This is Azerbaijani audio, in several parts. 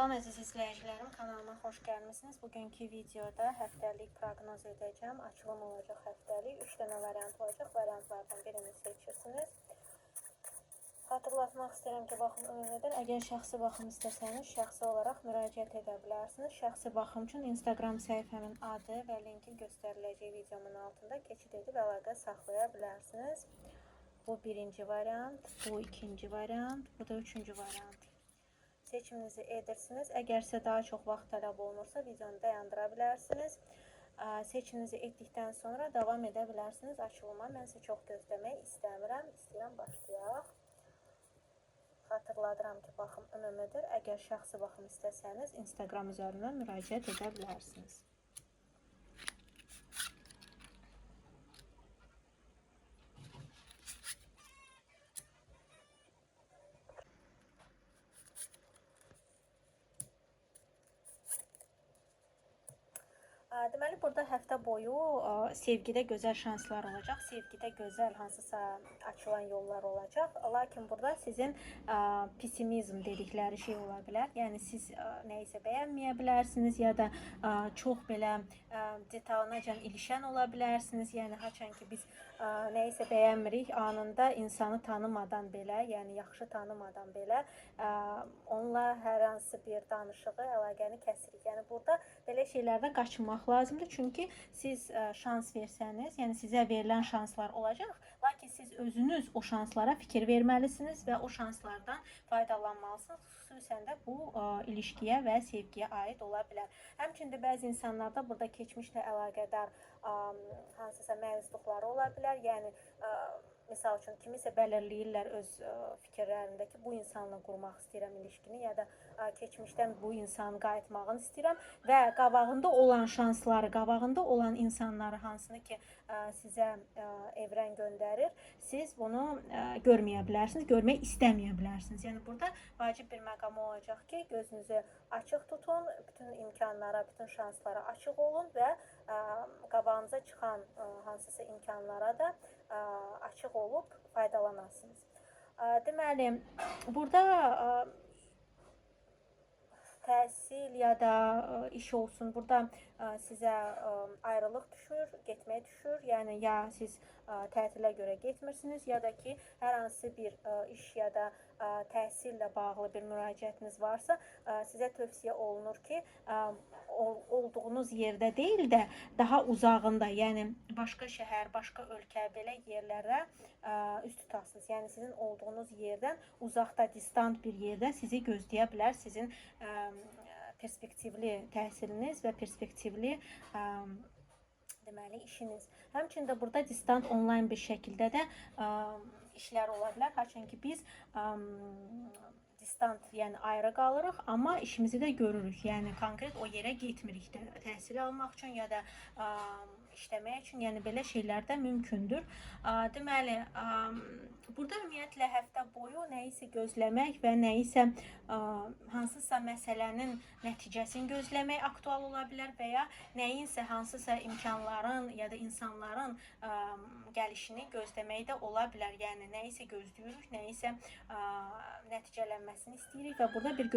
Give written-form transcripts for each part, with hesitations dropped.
Salam əziz izləyicilərim, kanalıma xoş gəlmisiniz. Bugünkü videoda həftəlik proqnoz edəcəm. Açılım olacaq həftəlik. 3 dənə variant olacaq. Variantlardan birini seçirsiniz. Xatırlatmaq istəyirəm ki, baxım ümumiden əgər şəxsi baxım istəsəniz, şəxsi olaraq müraciət edə bilərsiniz. Şəxsi baxım üçün Instagram səhifəmin adı və linki göstəriləcək videomun altında keçid edib əlaqə saxlaya bilərsiniz. Bu birinci variant, bu ikinci variant, bu da üçüncü variant. Seçiminizi edirsiniz. Əgər sizə daha çox vaxt tələb olunursa, videonu dayandıra bilərsiniz. Seçiminizi etdikdən sonra davam edə bilərsiniz açılıma. Mən sizə çox gözləmək istəmirəm. İstəyirəm başlayaq. Xatırladıram ki, baxım ümumüdür. Əgər şəxsi baxım istəsəniz, Instagram üzərindən müraciət edə bilərsiniz. Deməli, burada həftə boyu sevgidə gözəl şanslar olacaq, sevgidə gözəl hansısa açılan yollar olacaq. Lakin burada sizin pessimizm dedikləri şey ola bilər. Yəni siz nəyisə bəyənməyə bilərsiniz ya da çox belə detalınacan ilişən ola bilərsiniz. Yəni haçan ki biz nəyisə bəyənmirik, anında insanı tanımadan belə, yəni yaxşı tanımadan belə onunla hər hansı bir danışığı, əlaqəni kəsirik. Yəni burada belə şeylərdən qaçınmaq lazımdır. Çünki siz şans versəniz, yəni sizə verilən şanslar olacaq, lakin siz özünüz o şanslara fikir verməlisiniz və o şanslardan faydalanmalısınız. Xüsusən də bu ilişkiyə və sevgiyə aid ola bilər. Həmçinin də bəzi insanlarda burada keçmişlə əlaqədar hansısa məyusluqları ola bilər. Yəni misal üçün kimisə belirləyirlər öz fikirlərində ki, bu insanla qurmaq istəyirəm ilişkini ya da keçmişdən bu insanın qayıtmağını istəyirəm və qabağında olan şansları, qabağında olan insanları hansını ki sizə evrən göndərir, siz bunu görməyə bilərsiniz, görmək istəməyə bilərsiniz. Yəni burada vacib bir məqam olacaq ki, gözünüzü açıq tutun, bütün imkanlara, bütün şanslara açıq olun və qabağınıza çıxan hansısa imkanlara da açıq olub faydalanasınız. Deməli, burada təhsil ya da iş olsun, burada sizə ayrılıq düşür, getməyə düşür. Yəni ya siz tətilə görə getmirsiniz, ya da ki, hər hansı bir iş ya da təhsillə bağlı bir müraciətiniz varsa, sizə tövsiyə olunur ki, olduğunuz yerdə deyil də daha uzağında, yəni başqa şəhər, başqa ölkə, belə yerlərə üz tutasınız. Yəni sizin olduğunuz yerdən uzaqda, distant bir yerdə sizi gözləyə bilər sizin perspektivli təhsiliniz və perspektivli deməli işiniz. Həmçinin də burada distant onlayn bir şəkildə də işlər ola bilər. Haçan ki biz distant, yəni ayrı qalırıq, amma işimizi də görürük. Yəni konkret o yerə getmirik də təhsil almaq üçün ya da işləmək üçün, yəni belə şeylər də mümkündür. Deməli, burada ümumiyyətlə həftə boyu nəyisə gözləmək və nəyisə hansısa məsələnin nəticəsini gözləmək aktual ola bilər və ya nəyinsə hansısa imkanların ya da insanların gəlişini gözləmək də ola bilər. Yəni nəyisə gözləyirik, nəyisə nəticələnməsini istəyirik və burada bir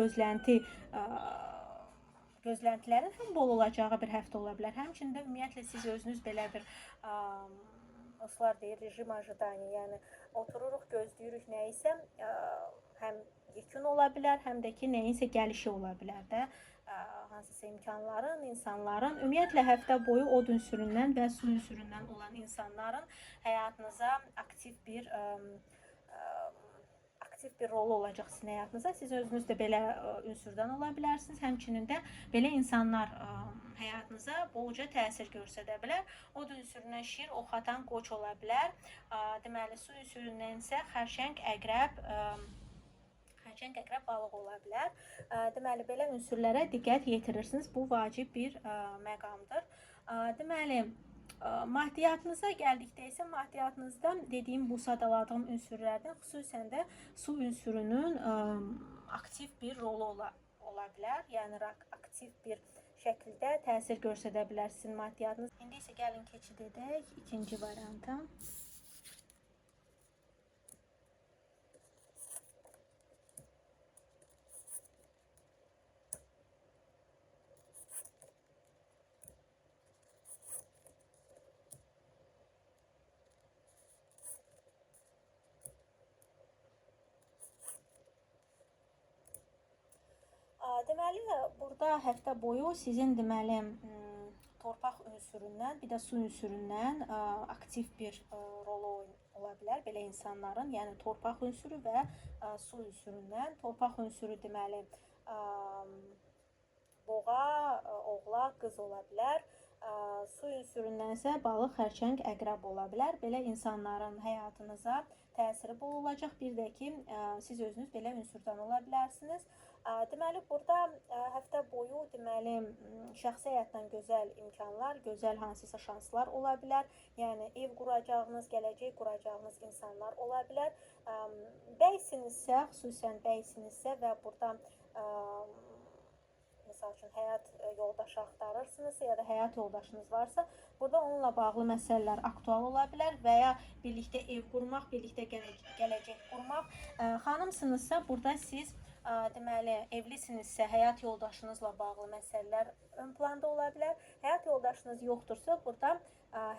gözləntilərin həm bol olacağı bir həftə ola bilər. Həmçinin də ümumiyyətlə siz özünüz belə bir ruslar deyir rejim ожидания, yəni otururuq, gözləyirik nəyisə, həm yekun ola bilər, həm də ki nəyinsə gəlişi ola bilər də. Hansısa imkanların, insanların, ümumiyyətlə həftə boyu od ünsüründən və su ünsüründən olan insanların həyatınıza aktiv bir rolu olacaq sizin həyatınızda. Siz özünüz də belə ünsürdən ola bilərsiniz. Həmçinin də belə insanlar həyatınıza bolca təsir göstərə bilər. Od ünsüründən şir, oxatan qoç ola bilər. Deməli, su ünsüründən isə xərçəng, əqrəb, balıq ola bilər. Deməli, belə ünsürlərə diqqət yetirirsiniz. Bu vacib bir məqamdır. Deməli, maddiyyatınıza gəldikdə isə maddiyyatınızda dediyim bu sadaladığım ünsürlərdən xüsusən də su ünsürünün aktiv bir rolu ola bilər. Yəni aktiv bir şəkildə təsir göstərə bilər sizin maddiyyatınız. İndi isə gəlin keçid edək ikinci varianta. Deməli, burada həftə boyu sizin deməli torpaq ünsüründən, bir də su ünsüründən aktiv bir rolu ola bilər belə insanların, yəni torpaq ünsürü və su ünsüründən. Torpaq ünsürü deməli boğa, oğlaq, qız ola bilər. Su ünsüründən isə balıq, xərçəng, əqrəb ola bilər. Belə insanların həyatınıza təsiri bol olacaq. Bir də ki, siz özünüz belə ünsürdən ola bilərsiniz. Deməli, burada həftə boyu deməli şəxsi həyatdan gözəl imkanlar, gözəl hansısa şanslar ola bilər. Yəni ev quracağınız, gələcək quracağınız insanlar ola bilər. Bəysinizsə, xüsusən bəysinizsə və burada misal üçün həyat yoldaşı axtarırsınızsa ya da həyat yoldaşınız varsa, burada onunla bağlı məsələlər aktual ola bilər və ya birlikdə ev qurmaq, birlikdə gələcək qurmaq. Xanımsınızsa, burada siz deməli evlisinizsə, həyat yoldaşınızla bağlı məsələlər ön planda ola bilər. Həyat yoldaşınız yoxdursa, burada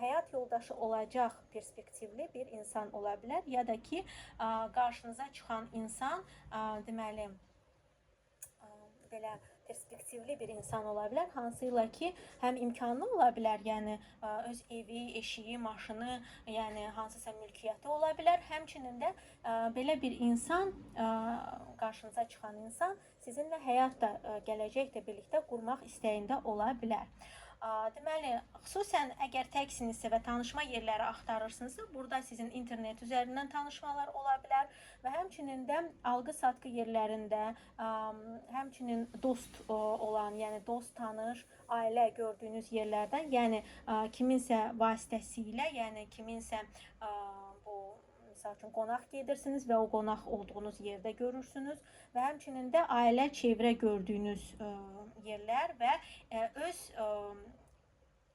həyat yoldaşı olacaq perspektivli bir insan ola bilər ya da ki, qarşınıza çıxan insan deməli belə perspektivli bir insan ola bilər, hansı ilə ki, həm imkanlı ola bilər, yəni öz evi, eşiyi, maşını, yəni hansısa mülkiyyəti ola bilər. Həmçinin də belə bir insan, qarşınıza çıxan insan sizinlə həyat da, gələcək də birlikdə qurmaq istəyində ola bilər. Deməli, xüsusən əgər təksinizsə və tanışma yerləri axtarırsınızsa, burada sizin internet üzərindən tanışmalar ola bilər və həmçinin də alqı-satqı yerlərində, həmçinin dost olan, yəni dost, tanış, ailə gördüyünüz yerlərdən, yəni kiminsə vasitəsilə, yəni kiminsə bu misal üçün qonaq gedirsiniz və o qonaq olduğunuz yerdə görürsünüz və həmçinin də ailə, çevrə gördüyünüz yerlər və öz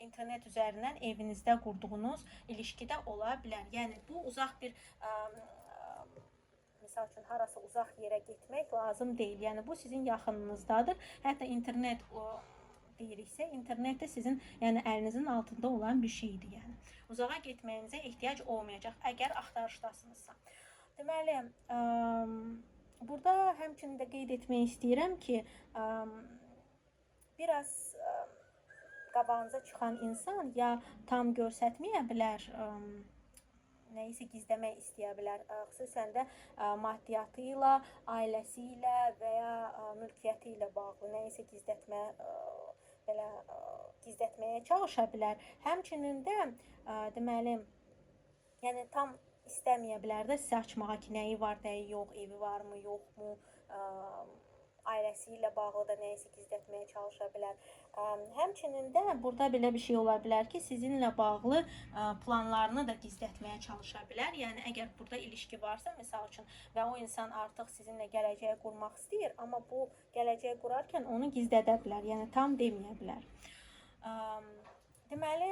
internet üzərindən evinizdə qurduğunuz ilişki də ola bilər. Yəni bu uzaq bir misal üçün harasa uzaq yerə getmək lazım deyil. Yəni bu sizin yaxınınızdadır. Hətta internet deyiriksə, internet də sizin, yəni əlinizin altında olan bir şeydir, yəni. Uzağa getməyinizə ehtiyac olmayacaq, əgər axtarışdasınızsa. Deməli, burada həmçinin də qeyd etmək istəyirəm ki, biraz qabağınıza çıxan insan ya tam göstərməyə bilər, nəyisə gizləmək istəyə bilər. Xüsusən də maddiyyatı ilə, ailəsi ilə və ya mülkiyyəti ilə bağlı nəyisə gizlətmə, belə gizlətməyə çalışa bilər. Həmçinin də deməli, yəni tam istəməyə bilər də sizə açmağa ki, nəyi var, nəyi yox, evi varmı, yoxmu, ailəsi ilə bağlı da nəyisə gizlətməyə çalışa bilər. Həmçinin də burada belə bir şey ola bilər ki, sizinlə bağlı planlarını da gizlətməyə çalışa bilər. Yəni əgər burada ilişki varsa, misal üçün, və o insan artıq sizinlə gələcəyi qurmaq istəyir, amma bu gələcəyi qurarkən onu gizlədə bilər, yəni tam deməyə bilər. Deməli,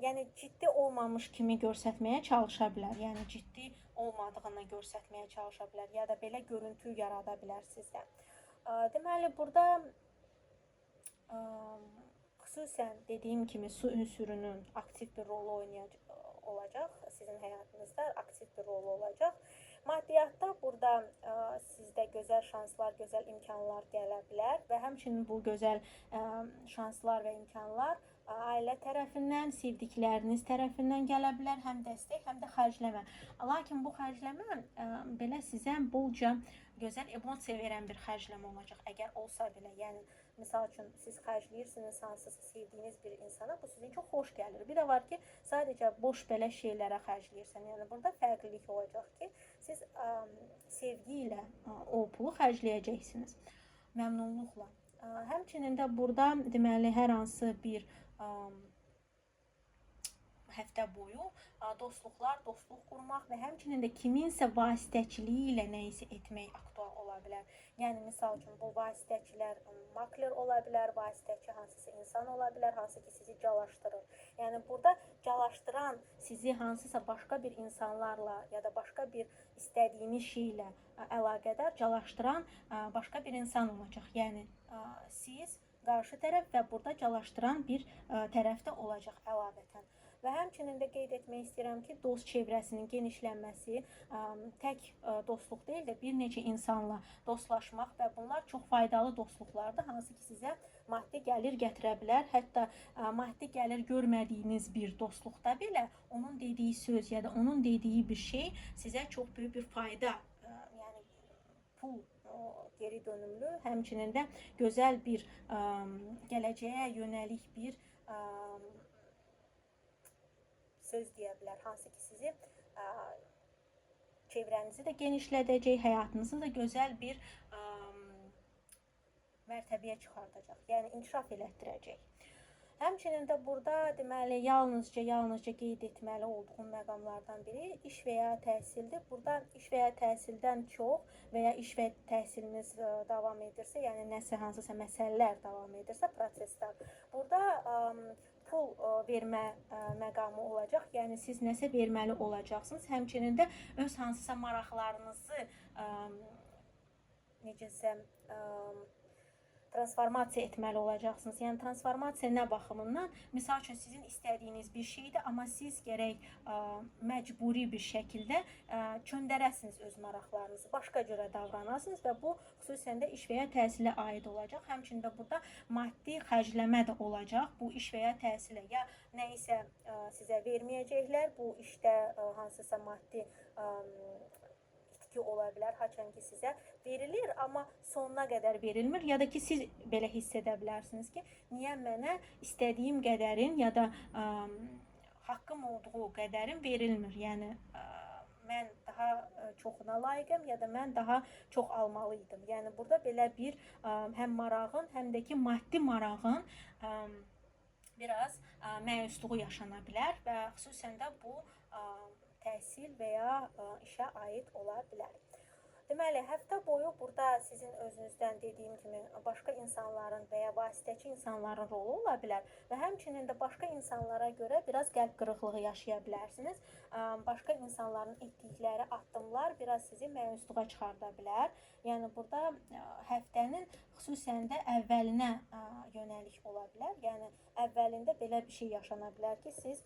yəni ciddi olmamış kimi göstərməyə çalışa bilər. Yəni ciddi olmadığını göstərməyə çalışa bilər ya da belə görüntü yarada bilər sizdə. Deməli, burada xüsusən dediyim kimi su ünsürünün aktiv bir rolu olacaq sizin həyatınızda, aktiv bir rolu olacaq. Maddiyyatda burada sizdə gözəl şanslar, gözəl imkanlar gələ bilər və həmçinin bu gözəl şanslar və imkanlar ailə tərəfindən, sevdikləriniz tərəfindən gələ bilər, həm dəstək, həm də xərcləmə. Lakin bu xərcləmə belə sizə bolca gözəl emosiya verən bir xərcləmə olacaq, əgər olsa belə. Yəni misal üçün siz xərcləyirsiniz hansısa sevdiyiniz bir insana, bu sizin üçün xoş gəlir. Bir də var ki, sadəcə boş belə şeylərə xərcləyirsən. Yəni burada fərqlilik olacaq ki, siz sevgi ilə o pulu xərcləyəcəksiniz. Məmnunluqla. Həmçinin də burada deməli hər hansı bir həftə boyu dostluqlar, dostluq qurmaq və həmçinin də kiminsə vasitəçiliyi ilə nəyisə etmək aktual ola bilər. Yəni misal üçün bu vasitəçilər makler ola bilər, vasitəçi hansısa insan ola bilər, hansı ki sizi calaşdırır. Yəni burada calaşdıran sizi hansısa başqa bir insanlarla ya da başqa bir istədiyiniz şeylə əlaqədar calaşdıran başqa bir insan olacaq. Yəni siz qarşı tərəf və burada calaşdıran bir tərəf də olacaq əlavətən. Və həmçinin də qeyd etmək istəyirəm ki, dost çevrəsinin genişlənməsi tək dostluq deyil də bir neçə insanla dostlaşmaq və bunlar çox faydalı dostluqlardır, hansı ki sizə maddi gəlir gətirə bilər. Hətta maddi gəlir görmədiyiniz bir dostluqda belə onun dediyi söz ya da onun dediyi bir şey sizə çox böyük bir fayda, yəni pul geri dönümlü, həmçinin də gözəl bir gələcəyə yönəlik bir söz deyə bilər, hansı ki sizi çevrənizi də genişlədəcək, həyatınızı da gözəl bir mərtəbəyə çıxardacaq, yəni inkişaf elətdirəcək. Həmçinin də burada deməli yalnızca qeyd etməli olduğum məqamlardan biri iş və ya təhsildir. Burada iş və ya təhsildən çox və ya iş və təhsiliniz davam edirsə, yəni nəsə hansısa məsələlər davam edirsə, proseslər. Burada pul vermə məqamı olacaq. Yəni siz nəsə verməli olacaqsınız. Həmçinin də öz hansısa maraqlarınızı necəsə transformasiya etməli olacaqsınız. Yəni transformasiya nə baxımından? Misal üçün sizin istədiyiniz bir şeydir, amma siz gərək məcburi bir şəkildə çöndərəsiniz öz maraqlarınızı, başqa cürə davranasınız və bu xüsusən də iş və ya təhsilə aid olacaq. Həmçinin də burada maddi xərcləmə də olacaq. Bu iş və ya təhsilə ya nə isə sizə verməyəcəklər, bu işdə hansısa maddi itki ola bilər, haçan ki sizə verilir, amma sonuna qədər verilmir ya da ki siz belə hiss edə bilərsiniz ki, niyə mənə istədiyim qədərin ya da haqqım olduğu qədərin verilmir. Yəni mən daha çoxuna layiqəm ya da mən daha çox almalıydım. Yəni burada belə bir həm marağın, həm də ki maddi marağın biraz məyusluğu yaşana bilər və xüsusən də bu təhsil və ya işə aid ola bilər. Deməli, həftə boyu burada sizin özünüzdən dediyim kimi başqa insanların və ya vasitəçi insanların rolu ola bilər və həmçinin də başqa insanlara görə biraz qəlb qırıqlığı yaşaya bilərsiniz. Başqa insanların etdikləri addımlar biraz sizi məyusluğa çıxarda bilər. Yəni burada həftənin xüsusən də əvvəlinə yönəlik ola bilər. Yəni əvvəlində belə bir şey yaşana bilər ki, siz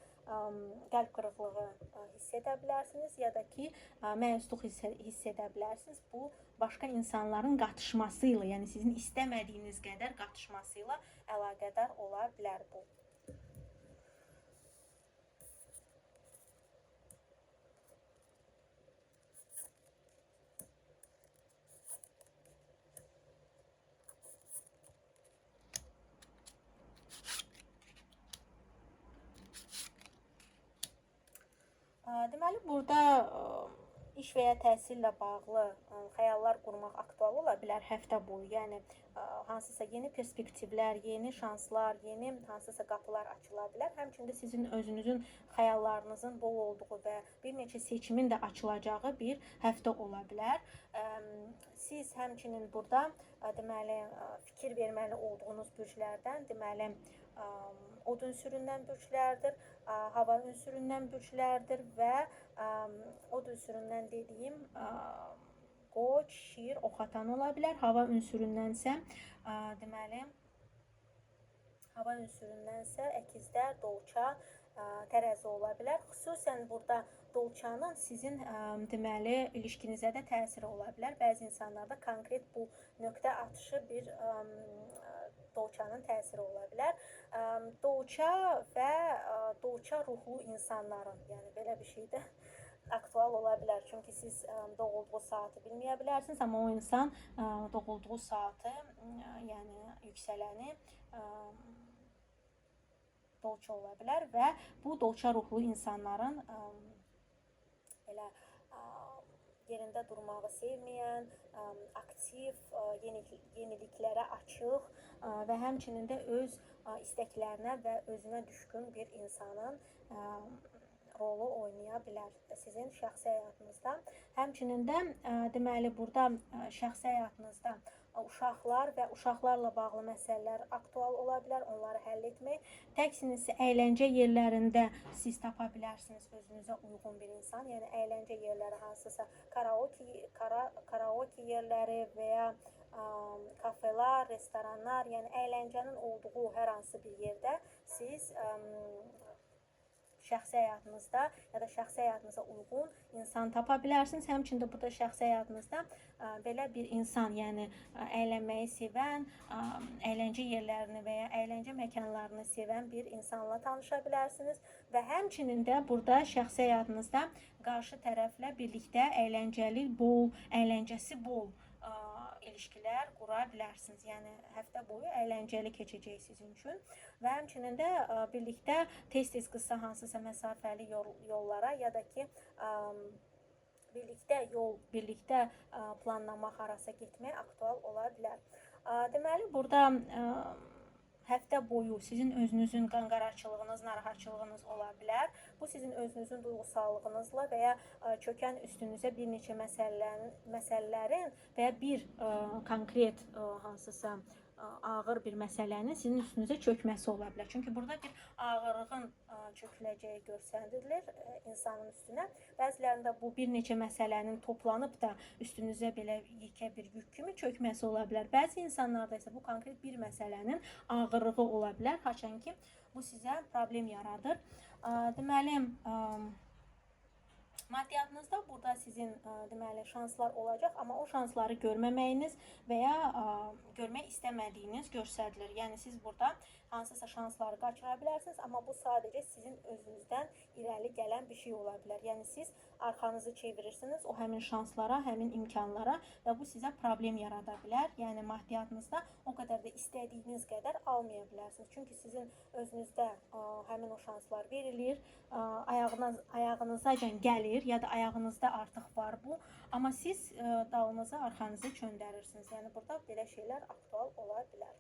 qəlb qırıqlığı hiss edə bilərsiniz ya da ki məyusluq hiss edə bilərsiniz. Bu başqa insanların qatışması ilə, yəni sizin istəmədiyiniz qədər qatışması ilə əlaqədar ola bilər bu. Deməli, burada iş və ya təhsillə bağlı xəyallar qurmaq aktual ola bilər həftə boyu. Yəni hansısa yeni perspektivlər, yeni şanslar, yeni hansısa qapılar açıla bilər. Həmçinin də sizin özünüzün xəyallarınızın bol olduğu və bir neçə seçimin də açılacağı bir həftə ola bilər. Siz həmçinin burada deməli fikir verməli olduğunuz bürclərdən, deməli od ünsüründən bürclərdir, hava ünsüründən bürclərdir və od ünsüründən dediyim qoç, şir, oxatan ola bilər. Hava ünsüründənsə deməli hava ünsüründənsə əkizlər, dolça, tərəzi ola bilər. Xüsusən burada dolçanın sizin deməli ilişkinizə də təsiri ola bilər. Bəzi insanlarda konkret bu nöqtə atışı bir dolçanın təsiri ola bilər. Dolça və dolça ruhlu insanların, yəni belə bir şey də aktual ola bilər. Çünki siz doğulduğu saatı bilməyə bilərsiniz, amma o insan doğulduğu saatı, yəni yüksələni dolça ola bilər və bu dolça ruhlu insanların elə yerində durmağı sevməyən, aktiv, yeniliklərə açıq və həmçinin də öz istəklərinə və özünə düşkün bir insanın rolu oynaya bilər sizin şəxsi həyatınızda. Həmçinin də deməli burada şəxsi həyatınızda uşaqlar və uşaqlarla bağlı məsələlər aktual ola bilər, onları həll etmək. Təksinizsə əyləncə yerlərində siz tapa bilərsiniz özünüzə uyğun bir insan. Yəni əyləncə yerləri hansısa karaoke yerləri və ya kafelər, restoranlar, yəni əyləncənin olduğu hər hansı bir yerdə siz Şəxsi həyatınızda ya da şəxsi həyatınıza uyğun insan tapa bilərsiniz. Həmçinin də burada şəxsi həyatınızda belə bir insan, yəni əylənməyi sevən, əyləncə yerlərini və ya əyləncə məkanlarını sevən bir insanla tanışa bilərsiniz və həmçinin də burada şəxsi həyatınızda qarşı tərəflə birlikdə əyləncəli, bol, əyləncəsi bol ilişkilər qura bilərsiniz. Yəni həftə boyu əyləncəli keçəcək sizin üçün və həmçinin də birlikdə tez-tez qısa hansısa məsafəli yollara ya da ki birlikdə yol, birlikdə planlamaq, harasa getmək aktual ola bilər. Deməli burada həftə boyu sizin özünüzün qanqaraçılığınız, narahatçılığınız ola bilər. Bu sizin özünüzün duyğusallığınızla və ya çökən üstünüzə bir neçə məsələlərin və ya bir konkret hansısa ağır bir məsələnin sizin üstünüzə çökməsi ola bilər. Çünki burada bir ağırlığın çöküləcəyi göstərilir insanın üstünə. Bəzilərində bu bir neçə məsələnin toplanıb da üstünüzə belə yekə bir yük kimi çökməsi ola bilər. Bəzi insanlarda isə bu konkret bir məsələnin ağırlığı ola bilər. Haçan ki, bu sizə problem yaradır. Deməli, maddiyatınızda burada sizin deməli şanslar olacaq, amma o şansları görməməyiniz və ya görmək istəmədiyiniz göstərilir. Yəni siz burada hansısa şansları qaçıra bilərsiniz, amma bu sadəcə sizin özünüzdən irəli gələn bir şey ola bilər. Yəni siz arxanızı çevirirsiniz o həmin şanslara, həmin imkanlara və bu sizə problem yarada bilər. Yəni maddiyatınızda o qədər də istədiyiniz qədər almaya bilərsiniz. Çünki sizin özünüzdə həmin o şanslar verilir, ayağınızacan gəlir ya da ayağınızda artıq var bu, amma siz dalınızı, arxanızı çöndərirsiniz. Yəni burada belə şeylər aktual ola bilər.